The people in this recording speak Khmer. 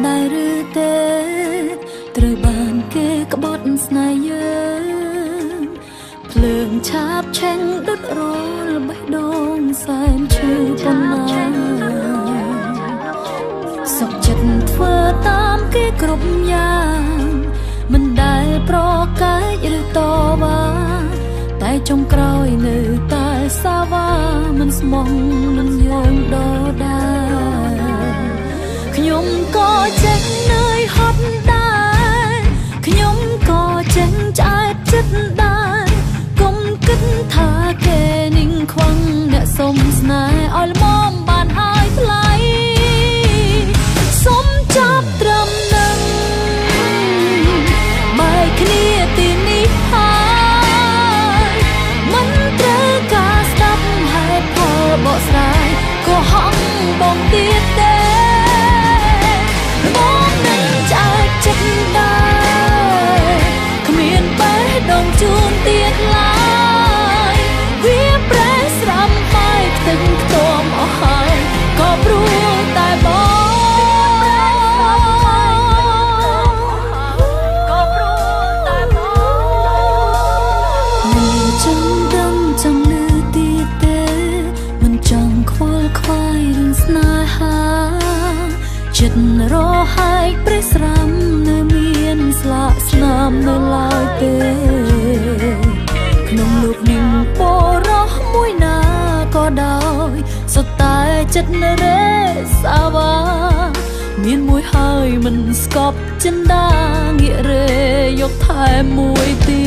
ដែរឬទេត្រូវបានគេក្បត់ស្នេហ៍យើងភ្លើងឆាបឆេងដុតរលបេះដូងសែនឈឺប៉ុណ្ណាសុខចិត្តធ្វើតាមគេគ្រប់យ៉ាងមិនដែលប្រកែកឬតវ៉ាតែចុងក្រោយនៅតែសាវ៉ាមិនស្មងនឹងយើងដដែលខ្ញុំក៏ចេះនឿយហត់ដែរខ្ញុំក៏ចេះឆ្អែតចិត្តដែរកុំគិតថាគេនឹងខ្វឹងអ្នកសុំស្នេហ៍ឲ្យល្មមបានហើយថ្លៃសុំចាប់ត្រឹមនឹងបែកគ្នាទីនេះហើយមិនត្រូវការស្ដាប់ហេតុផលបកស្រាយក៏ហងបងទៀតទេបងនឹងឆ្អែតចិត្តដែរគ្មានបេះដូងជូនទៀតឡើយវាប្រេះស្រាំបាយខ្ទឹងខ្ទមអស់ហើយក៏ព្រោះតែបងក៏ព្រោះតែបងមិនចង់ដឹងចង់លឺទៀតទេមិនចង់ខ្វល់ខ្វាយរឿងស្នេហាចិត្តរហែកប្រេះស្រាំនៅមានស្លាកស្នាមនៅឡើយទេក្នុងលោកនឹងបរោះមួយណាក៏ដោយសុទ្ធតែចិត្តនរេសាវ៉ាមានមួយហើយមិនស្កប់ចិន្តាងាករេយកថែមមួយទៀ